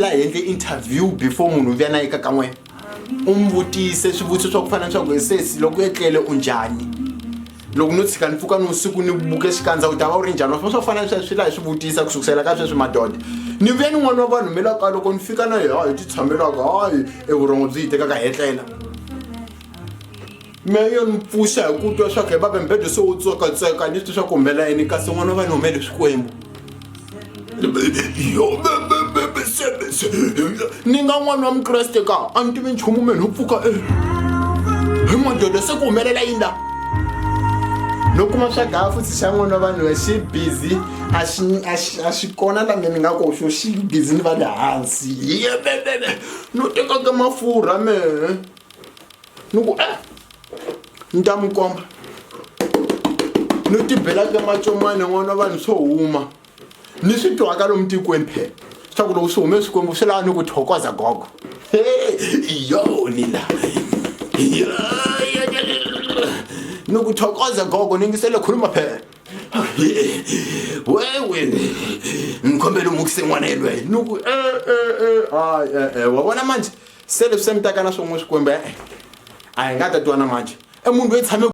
La hi endle interview before munhu u vuya na yeka ka n'wena u n'wi vutise swivutiso swa ku fana na swa ku sesi loko u etlele u njhani loko no tshika ni pfuka nivusiku ni buke xikandza u ta va u ri njhani wa swo fana na sweswi la hi swi vutisa ku sukusela ka sweswi madoda ni vuya ni n'wana wa vanhu mi la ka loko ni fika na yehe hi ti tshamelaka hayi evurhongo byi yi tekaka hi etlela me yo ni pfuxa hi ku twa swa ku hi baba mbedo se wu tsekatseka ni twa swa ku humelela yini kasi n'wana wa vanhu humele swikwembu ni nga n'wana wa mukreste ka a ni tivi nchumu me no pfuka e hi madoda se ku humelela yini la no kuma swa gaya futhi xa n'wana wa vanhu xi busy a xi a xi a xi kona la me ni nga ko xo xi busy ni va le hansi no tekaka mafurha mehe ni ku e ni ta mi komba ni tibela ka macomani n'wana vanhu swo huma ni swi twaka lomu tikweni phela swa ku loko swi hume swikwembu swi lava ni ku thokoza gogo yo ni la ni ku thokoza gogo ni ngisele khuluma phela wewe ni khombela u mukise n'wana yelweyo ni ku e e e hayi e e wa vona manje se leswi se mi taka na swin'we swikwembu e-e a hi nga ta twana manje e munhu loyi tshame.